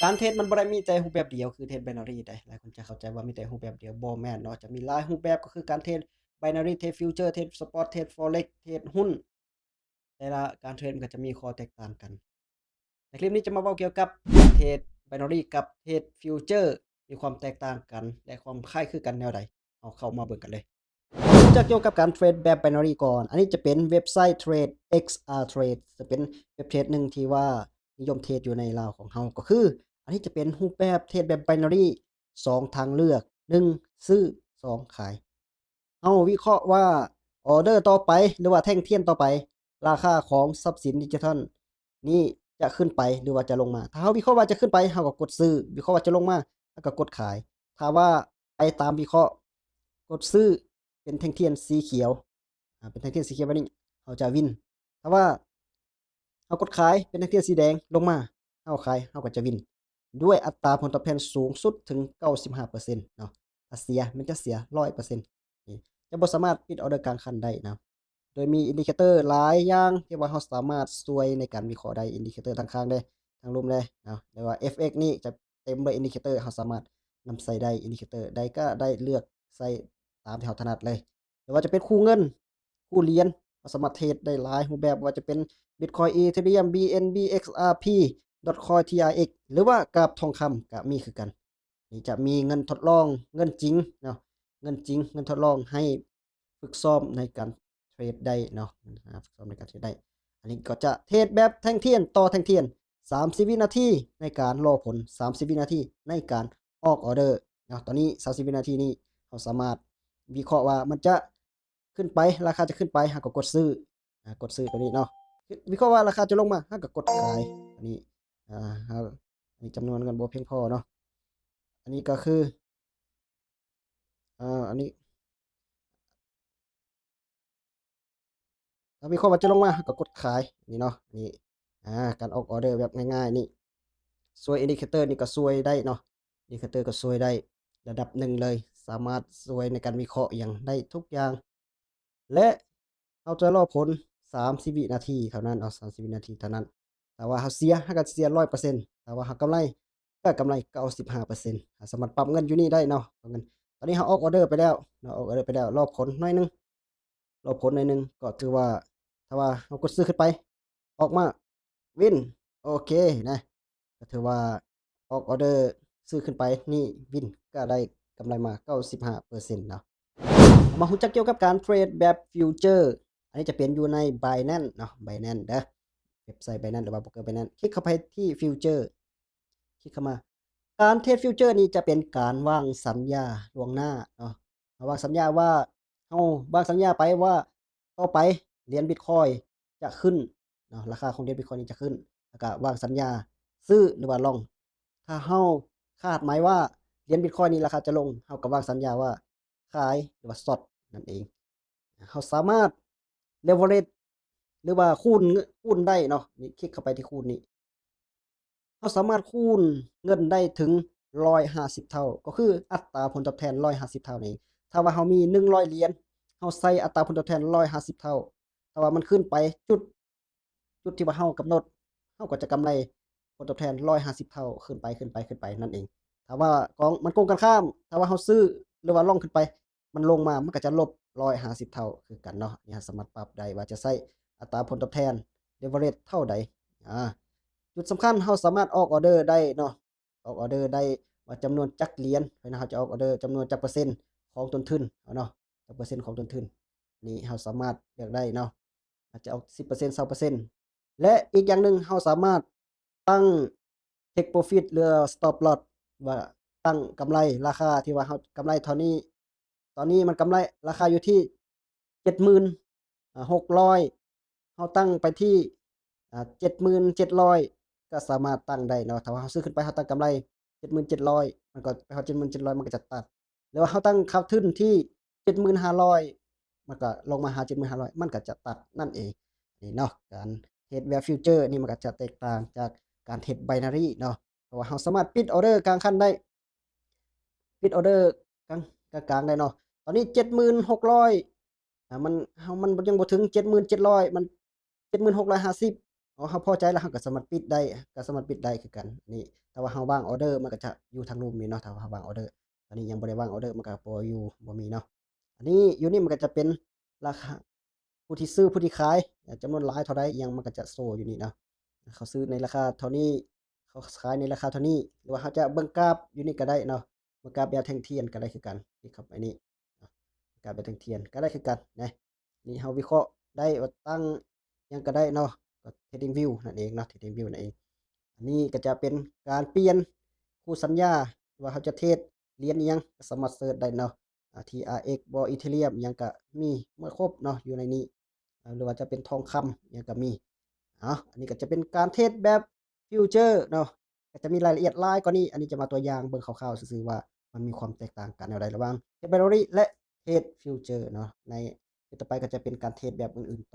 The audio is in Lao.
ການເທຣດມັນບໍ່ໄດ້ມີແຕ່ຮູບແບບດຽວ ຄືເທຣດ binary ໃດ. ຫຼາຍຄົນຈະເຂົ້າໃຈວ່າມີແຕ່ຮູບແບບດຽວ, ບໍ່ແມ່ນເນາະ, ຈະມີຫຼາຍຮູບແບບ ກໍຄືການເທຣດ binary, ເທຣດ future, ເທຣດ spot, ເທຣດ forex, ເທຣດຫຸ້ນ ແຕ່ລະການເທຣດມັນກໍຈະມີຂໍ້ແຕກຕ່າງກັນ. ໃນຄລິບນີ້ຈະມາເວົ້າກ່ຽວກັບເທຣດ binary ກັບເທຣດ future ມີຄວາມແຕກຕ່າງກັນ ແລະ ຄວາມຄ້າຍຄືກັນແນວໃດ? ເຮົາເຂົ້າມາເບິ່ງກັນເລີຍ. ຮູ້ຈັກກ່ຽວກັບການເທຣດແບບ binary ກ່ອນ. ອັນນີ້ຈະເປັນເວັບໄຊ Trade XR Trade ຈະເປັນເວັບເທຣດໜຶ່ງທີ່ວ່ານິຍົມເທຣດຢູ່ໃນລາວຂອງເຮົາ. ກໍຄື ອັນນີ້ຈະເປັນຮູບແບບເທຣດແບບ binary ສອງທາງເລືອກ, ໜຶ່ງ ຊື້, ສອງ ຂາຍ. ເຮົາວິເຄາະວ່າອໍເດີຕໍ່ໄປ ຫຼືວ່າແທ່ງທຽນຕໍ່ໄປ ລາຄາຂອງຊັບສິນດິຈິຕອນນີ້ຈະຂຶ້ນໄປ ຫຼືວ່າຈະລົງມາ. ຖ້າເຮົາວິເຄາະວ່າຈະຂຶ້ນໄປ ເຮົາກໍກົດຊື້, ວິເຄາະວ່າຈະລົງມາ ເຮົາກໍກົດຂາຍ. ຖ້າວ່າໄປຕາມວິເຄາະ ກົດຊື້ເປັນແທ່ງທຽນສີຂຽວ, ອາ ເປັນແທ່ງທຽນສີຂຽວແບບນີ້ ເຮົາຈະວິນ. ຖ້າວ່າເຮົາກົດຂາຍເປັນແທ່ງທຽນສີແດງລົງມາ ເຮົາຂາຍ ເຮົາກໍຈະວິນ ດ້ວຍອັດຕາຜົນຕອບແທນສູງສຸດເຖິງເກົ້າສິບຫ້າເປີເຊັນເນາະ. ຖ້າເສຍ ແມ່ນຈະເສຍຮ້ອຍເປີເຊັນ. ນີ້ ຈະບໍ່ສາມາດປິດອໍເດີກາງຄັນໄດ້ນະ. ໂດຍມີອິນດິເຄເຕີຫຼາຍຢ່າງທີ່ວ່າເຮົາສາມາດຊ່ວຍໃນການວິເຄາະໄດ້, ອິນດິເຄເຕີທາງຂ້າງເດ້, ທາງລຸ່ມເດ້ເນາະ, ຫຼືວ່າ FX ນີ້ຈະເຕັມດ້ວຍອິນດິເຄເຕີ, ເຮົາສາມາດນຳໃຊ້ໄດ້, ອິນດິເຄເຕີໃດກໍໄດ້ເລືອກໃຊ້ຕາມທີ່ເຮົາຖະໜັດເລີຍ. ຫຼືວ່າຈະເປັນຄູ່ເງິນ, ຄູ່ຫຼຽນ, ເຮົາສາມາດເທຣດໄດ້ຫຼາຍຮູບແບບ, ບໍ່ວ່າຈະເປັນ Bitcoin, Ethereum, BNB, XRP, Dogecoin, TRX ຫຼືວ່າກາບທອງຄຳກໍມີຄືກັນ. ນີ້ຈະມີເງິນທົດລອງ, ເງິນຈິງເນາະ, ເງິນຈິງ, ເງິນທົດລອງໃຫ້ຝຶກຊ້ອມໃນການເທຣດໄດ້ເນາະ, ອາ ຝຶກຊ້ອມໃນການເທຣດໄດ້. ອັນນີ້ກໍຈະເທຣດແບບແທ່ງທຽນຕໍ່ແທ່ງທຽນ, ສາມສິບວິນາທີໃນການລໍຜົນ, ສາມສິບວິນາທີໃນການອອກອໍເດີເນາະ. ຕອນນີ້ສາມສິບວິນາທີນີ້ ເຮົາສາມາດວິເຄາະວ່າມັນຈະຂຶ້ນໄປ, ລາຄາຈະຂຶ້ນໄປ, ເຮົາກໍກົດຊື້, ອາ ກົດຊື້ຕົວນີ້ເນາະ. ວິເຄາະວ່າລາຄາຈະລົງມາ, ເຮົາກໍກົດຂາຍ. ອັນນີ້ ອາ ເຮົາ ອັນນີ້ຈຳນວນເງິນບໍ່ພຽງພໍເນາະ. ອັນນີ້ກໍຄື ເອີ ອັນນີ້ ຖ້າມີຄວາມວ່າຈະລົງມາ ເຮົາກໍກົດຂາຍ ນີ້ເນາະ. ນີ້ ອາ ການອອກອໍເດີແບບງ່າຍໆນີ້ ຊ່ວຍ indicator ນີ້ກໍຊ່ວຍໄດ້ເນາະ, indicator ກໍຊ່ວຍໄດ້ລະດັບໜຶ່ງເລີຍ, ສາມາດຊ່ວຍໃນການວິເຄາະຫຍັງໄດ້ທຸກຢ່າງ. ແລະ ເຮົາຈະລໍຜົນສາມສິບວິນາທີເທົ່ານັ້ນເນາະ, ສາມສິບວິນາທີເທົ່ານັ້ນ. ຖ້າວ່າເຮົາເສຍ ເຮົາກໍເສຍຮ້ອຍເປີເຊັນ, ຖ້າວ່າເຮົາກຳໄລ ກໍກຳໄລເກົ້າສິບຫ້າເປີເຊັນ. ເຮົາສາມາດປັບເງິນຢູ່ນີ້ໄດ້ເນາະ, ປັບເງິນ. ຕອນນີ້ເຮົາອອກອໍເດີໄປແລ້ວເນາະ, ອອກອໍເດີໄປແລ້ວ, ລໍຜົນໜ້ອຍໜຶ່ງ, ລໍຜົນໜ້ອຍໜຶ່ງ ກໍຖືວ່າ ຖ້າວ່າເຮົາກົດຊື້ຂຶ້ນໄປ ອອກມາ ວິນ ໂອເຄນະ, ກໍຖືວ່າອອກອໍເດີຊື້ຂຶ້ນໄປນີ້ ວິນ ກໍໄດ້ກຳໄລມາເກົ້າສິບຫ້າເປີເຊັນເນາະ. ເຮົາມາຮູ້ຈັກກ່ຽວກັບການເທຣດແບບຟິວເຈີ. ອັນນີ້ຈະເປັນຢູ່ໃນ Binance ເນາະ, Binance ເດີ, ເວັບໄຊ Binance ຫຼືວ່າໂບຣກເກີ Binance. ຄລິກເຂົ້າໄປທີ່ Future, ຄລິກເຂົ້າມາ. ການເທຣດຟິວເຈີນີ້ຈະເປັນການວາງສັນຍາລ່ວງໜ້າເນາະ, ເຮົາວາງສັນຍາວ່າ ເຮົາວາງສັນຍາໄປວ່າ ຕໍ່ໄປຫຼຽນ Bitcoin ຈະຂຶ້ນເນາະ, ລາຄາຂອງຫຼຽນ Bitcoin ນີ້ຈະຂຶ້ນ, ແລ້ວກໍວາງສັນຍາຊື້ ຫຼືວ່າ long. ຖ້າເຮົາຄາດໝາຍວ່າຫຼຽນ Bitcoin ນີ້ລາຄາຈະລົງ, ເຮົາກໍວາງສັນຍາວ່າຂາຍ ຫຼືວ່າ short ນັ້ນເອງ. ເຮົາສາມາດ leverage ຫຼືວ່າຄູນ ຄູນໄດ້ເນາະ, ນີ້ ຄລິກເຂົ້າໄປທີ່ຄູນນີ້. ເຮົາສາມາດຄູນເງິນໄດ້ເຖິງຮ້ອຍຫ້າສິບເທົ່າ, ກໍຄືອັດຕາຜົນຕອບແທນຮ້ອຍຫ້າສິບເທົ່ານັ້ນເອງ. ຖ້າວ່າເຮົາມີໜຶ່ງຮ້ອຍຫຼຽນ, ເຮົາໃສ່ອັດຕາຜົນຕອບແທນຮ້ອຍຫ້າສິບເທົ່າ, ຖ້າວ່າມັນຂຶ້ນໄປຈຸດ ຈຸດທີ່ວ່າເຮົາກຳນົດ, ເຮົາກໍຈະກຳໄລຜົນຕອບແທນຮ້ອຍຫ້າສິບເທົ່າ ຂຶ້ນໄປ ຂຶ້ນໄປ ຂຶ້ນໄປນັ້ນເອງ. ຖ້າວ່າກອງ ມັນກົງກັນຂ້າມ, ຖ້າວ່າເຮົາຊື້ ຫຼືວ່າ long ຂຶ້ນໄປ, ມັນລົງມາ ມັນກໍຈະລົບຮ້ອຍຫ້າສິບເທົ່າຄືກັນເນາະ. ນີ້ເຮົາສາມາດປັບໄດ້ວ່າຈະໃຊ້ອັດຕາຜົນຕອບແທນ leverage ເທົ່າໃດ. ອາ ຈຸດສຳຄັນ ເຮົາສາມາດອອກອໍເດີໄດ້ເນາະ, ອອກອໍເດີໄດ້ວ່າຈຳນວນຈັກຫຼຽນ, ເວລາເຮົາຈະອອກອໍເດີຈຳນວນຈັກເປີເຊັນຂອງຕົ້ນທຶນເຮົາເນາະ, ຈັກເປີເຊັນຂອງຕົ້ນທຶນ. ນີ້ເຮົາສາມາດເລືອກໄດ້ເນາະ, ອາດຈະອອກສິບເປີເຊັນ ຊາວເປີເຊັນ. ແລະ ອີກຢ່າງໜຶ່ງ ເຮົາສາມາດຕັ້ງ take profit ຫຼື stop loss ວ່າຕັ້ງກຳໄລ ລາຄາທີ່ວ່າເຮົາກຳໄລເທົ່ານີ້. ຕອນນີ້ມັນກຳໄລ ລາຄາຢູ່ທີ່ເຈັດໝື່ນຫົກຮ້ອຍ, ເຮົາຕັ້ງໄປທີ່ ອາ ເຈັດໝື່ນເຈັດຮ້ອຍ ກໍສາມາດຕັ້ງໄດ້ເນາະ. ຖ້າວ່າເຮົາຊື້ຂຶ້ນໄປ ເຮົາຕັ້ງກຳໄລເຈັດໝື່ນເຈັດຮ້ອຍ, ມັນກໍໄປຮອດເຈັດໝື່ນເຈັດຮ້ອຍ ມັນກໍຈະຕັດ. ຫຼືວ່າເຮົາຕັ້ງຂາດທຶນທີ່ເຈັດໝື່ນຫ້າຮ້ອຍ ມັນກໍລົງມາຫາເຈັດໝື່ນຫ້າຮ້ອຍ ມັນກໍຈະຕັດນັ້ນເອງ. ນີ້ເນາະ, ການເທຣດແບບຟິວເຈີນີ້ ມັນກໍຈະແຕກຕ່າງຈາກການເທຣດ binary ເນາະ, ເພາະວ່າເຮົາສາມາດປິດອໍເດີກາງຄັນໄດ້, ປິດອໍເດີກາງ ກາງໆໄດ້ເນາະ. ຕອນນີ້ເຈັດໝື່ນຫົກຮ້ອຍ ອາ ມັນ ເຮົາ ມັນຍັງບໍ່ເຖິງເຈັດໝື່ນເຈັດຮ້ອຍ, ມັນເຈັດໝື່ນຫົກຮ້ອຍຫ້າສິບ ເຮົາພໍໃຈແລ້ວ ເຮົາກໍສາມາດປິດໄດ້ ກໍສາມາດປິດໄດ້ຄືກັນ. ອັນນີ້ຖ້າວ່າເຮົາວາງອໍເດີ ມັນກໍຈະຢູ່ທາງລຸ່ມນີ້ເນາະ ຖ້າວ່າເຮົາວາງອໍເດີ. ຕອນນີ້ຍັງບໍ່ໄດ້ວາງອໍເດີ ມັນກໍບໍ່ຢູ່ ບໍ່ມີເນາະ. ອັນນີ້ຢູ່ນີ້ມັນກໍຈະເປັນລາຄາ ຜູ້ທີ່ຊື້ ຜູ້ທີ່ຂາຍ ຈຳນວນຫຼາຍເທົ່າໃດ ອີ່ຫຍັງ ມັນກໍຈະໂຊຢູ່ນີ້ເນາະ. ເຂົາຊື້ໃນລາຄາເທົ່ານີ້ ເຂົາຂາຍໃນລາຄາເທົ່ານີ້ ຫຼືວ່າເຮົາຈະເບິ່ງກາບຢູ່ນີ້ກໍໄດ້ເນາະ ເບິ່ງກາບແບບແທ່ງທຽນກໍໄດ້ຄືກັນ. ຄລິກເຂົ້າໄປນີ້ ກາບແບບແທ່ງທຽນກໍໄດ້ຄືກັນນະ. ນີ້ເຮົາວິເຄາະໄດ້ວ່າຕັ້ງຫຍັງກໍໄດ້ເນາະ ກໍ TradingView ນັ້ນເອງເນາະ TradingView ນັ້ນເອງ. ອັນນີ້ກໍຈະເປັນການປ່ຽນຄູ່ສັນຍາ ວ່າເຮົາຈະເທຣດຫຼຽນອີ່ຫຍັງ ກໍສາມາດເສີດໄດ້ເນາະ ອາ ທີອາເອັກ ບໍ່ ອີເທຣຽມ ອີ່ຫຍັງກໍມີໝົດຄົບເນາະ ຢູ່ໃນນີ້ ອາ ຫຼືວ່າຈະເປັນທອງຄຳ ອີ່ຫຍັງກໍມີ. ເອົາ ອັນນີ້ກໍຈະເປັນການເທຣດແບບ future ເນາະ ກໍຈະມີລາຍລະອຽດຫຼາຍກວ່ານີ້. ອັນນີ້ຈະມາຕົວຢ່າງເບິ່ງຄ່າວໆຊື່ໆ ວ່າມັນມີຄວາມແຕກຕ່າງກັນແນວໃດ ລະຫວ່າງເທຣດ binary ແລະ ເທຣດ future ເນາະ. ໃນຄລິບຕໍ່ໄປກໍຈະເປັນການເທຣດແບບອື່ນໆຕໍ່.